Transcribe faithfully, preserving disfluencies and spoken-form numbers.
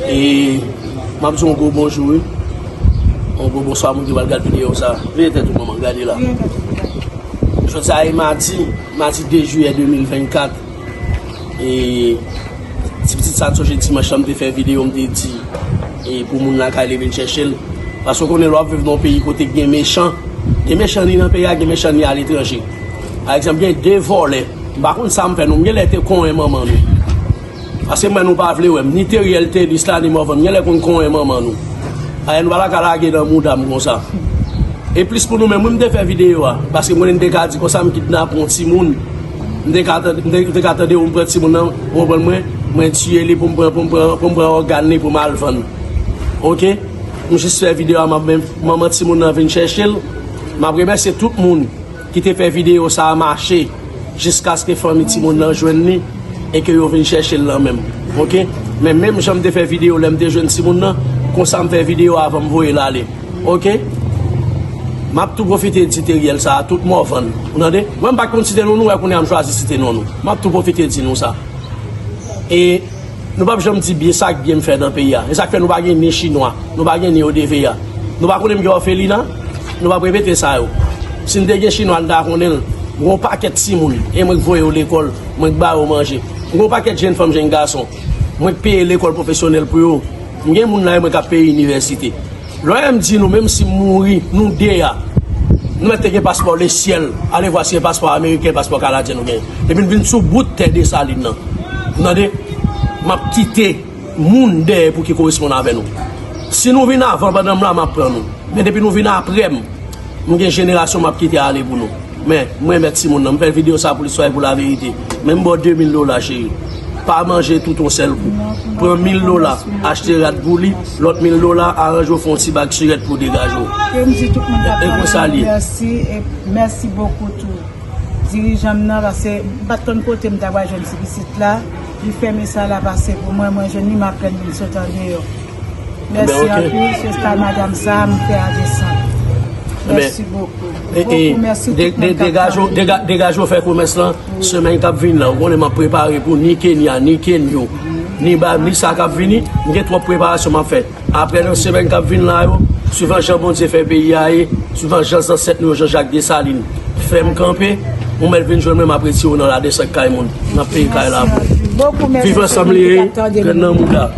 E m ap di yon gwo bonjou, wi. Yon gwo bonswa, moun ki pral gade videyo sa. Veye tèt ou, manman, gade la. Jodi a e madi, madi de jiyè de mil vennkat. E ti pitit sa, m sonje dimanch la, m te fè videyo, m te di, e pou moun lakay li vin chèche l. Paske w konnen, lè w ap viv nan yon peyi kote gen mechan, gen mechan ni nan peyi a, gen mechan ni aletranje. Pa egzanp, gen de vòlè. M pa konn sa m fè nou. M genlè te konyen manman nou. Paske m wè nou pa vle wè m. Ni Teriel, Telis la, ni Mòvann. M genlè konn konyen manman nou. Ayè nou pa ta ka lage nan mouda m konsa. E plis pou nou menm, wi, m te fè videyo a. Paske m konnen m te ka di konsa m kidnape yon timoun. M te ka tande, m te, m te ka tande ou m pran timoun nan, ou konprann mwen, mwen tiye li pou m pran, pou m pran, pou m pran ògàn li pou m al vann. Oke? M jis fè videyo a, m ap men manman timoun nan vin chèche l. M ap remèsye tout moun ki te fè videyo sa a mache jiskaske fanmi timoun nan jwenn li e ke yo vin chèche l nan menm. Oke? Men menm jan m te fè videyo lè m te jwenn timoun nan, konsa m fè videyo avan m voye l ale. Oke? M ap tou pwofite di Teriel sa a, tout Mòvann. Ou tande? Mwen m pa t konn site non nou, wè kounye a m chwazi site non nou. M ap tou pwofite di nou sa. E nou p ap janm di byen sa k byen m fè nan peyi a. E sa k fè nou pa gen ni chinwa, nou pa gen ni O D V A. Nou pa konnen m gen òfelina, nou p ap repete sa yo. Si n te gen chinwa, n ta konnen l. M gen yon pakèt timoun, e mwen k voye yo lekòl, mwen k ba yo manje. M gen yon pakèt jenn fanm, jenn gason, mwen k peye lekòl pwofesyonèl pou yo. M gen moun la, e mwen k ap peye inivèsite. Lè w wè m di nou, menm si m mouri, nou de a, nou mèt te gen paspò lesyèl. Ale vwa si gen paspò ameriken, paspò kanadyen nou genyen. Depi n vin sou bout tè Desalin nan, tande, m ap kite moun dèyè pou ki koresponn avè nou. Si nou vin avan, pandan m la, m ap pran nou. Men depi nou vin apre m, nou gen jenerasyon m ap kite ale pou nou. Men, mwen mèt timoun nan, m fè videyo sa pou listwa e pou laverite. Men m ba w de mil dola, cheri. Pa manje tout yon sèl kou. Pran mil dola, achte rad pou li, lòt mil dola, aranje w fè yon ti bag sirèt pou w degaje w. Ke m di tout moun k ap gade mèsi, e mèsi bokou tou dirijan m nan, paske m pa t konn kote m ta pral jwenn ti pitit la. Li fè mesaj la pase pou mwen, mwen jwenn li, m apèn vin sot andeyò. Mèsi anpil, se ta madanm sa a m fè a desann. Mèsi bokou. Bokou mèsi tout moun k ap gade. Degaje w fè komès lan, semèn k ap vin lan. Ou konnen m ap prepare pou ni Kenya, ni Kenyo, ni ba, ni sa k ap vini. M gen twòp preparasyon m ap fè. Apre nan semèn k ap vin la yo, swivan jan Bondye fè peyi a ye, swivan jan zansèt nou yo, Jean Jacques Dessalines, fè m kanpe, ou mèt vin jwenn mwen, m ap retire w nan ladesann kay moun. N ap peye kay la pou ou. Viv ansanm li ye, grenn nan mouda.